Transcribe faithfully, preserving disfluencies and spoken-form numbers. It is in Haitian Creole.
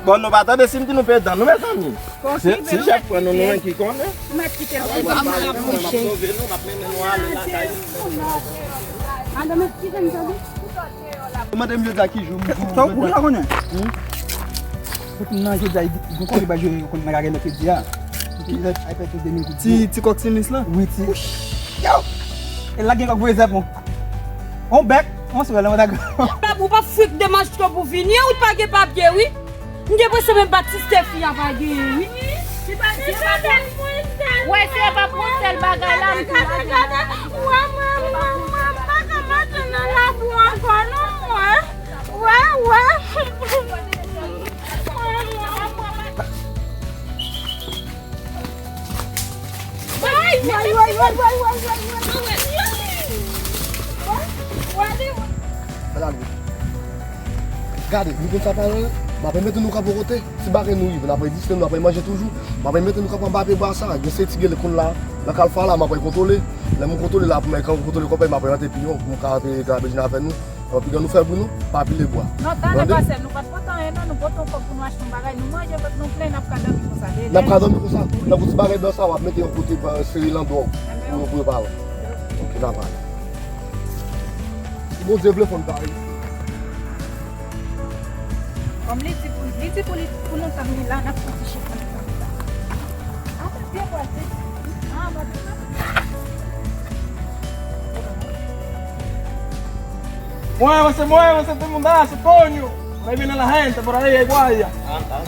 Bon, nou pa tande si m di nou pèdan nou, mezanmi. Se, si chèf pran nou, nou menm ki konnen. Ou mèt kite l pou mwen, mwen ap sove nou, m ap mennen nou ale lakay nou. Madanm, eskize m, tande. Ou mande m jodi a ki jou m. Sa ou, ou pa konnen? Tout moun nan jodi a, li gon kòb li bay jwe konn nan kake mèkredi a. Ki ay fè tout de mil goud. Ti, ti kòk sinis lan? Wi, ti. Yo! E la gen kòk voye zèv, bon. On bèk, on swèl, on dagan. Ou pa frik demach twòp pou vini, ou pa gen papye, wi. M gen enpresyon menm batistè fi a pa genyen, wi. Wè, se pa pou sèl bagay la, m tou la. Wè, mwen, mwen, mwen, m pa ka mache nan labou ankò, non, mwen. Wè, wè. Ay, ay, ay. Gade, nou konn sa pale, m ap mete nou kanpe kote. Si bagay nou rive, n ap reziste, nou ap manje toujou. M ap mete nou kanpe anba pye bwa sa. Gen se ti gele konn la, nan kalfa la, m ap kontwole. Lè m kontwole la, pou mwen kontwole kòpèy, m ap rete pi yon, pou m ka rete ka bezwen avè nou. Anpil grann nou fè pou nou, pa pile bwa. Non, talè pase, nou pa t pote anyen, non, nou pote yon kòb pou nou achte yon bagay, nou manje, vant nou plen, n ap ka dòmi konsa. N ap ka dòmi konsa. Nan ti bagay blan sa, w ap mete yon kote, sere l an dwòg pou nou prepare. Ok, n ap ale. Si Bondye vle, fò n ta rive. Kòm li di pou, li di pou li, pou nou tann li la, n ap pran ti chèf pou nou tann li la. Atann, byen pral te. Ah, pa te. Muévanse, muévanse, todo el mundo, coño. Por ahí viene la gente, por ahí hay guardia. Ah, ah.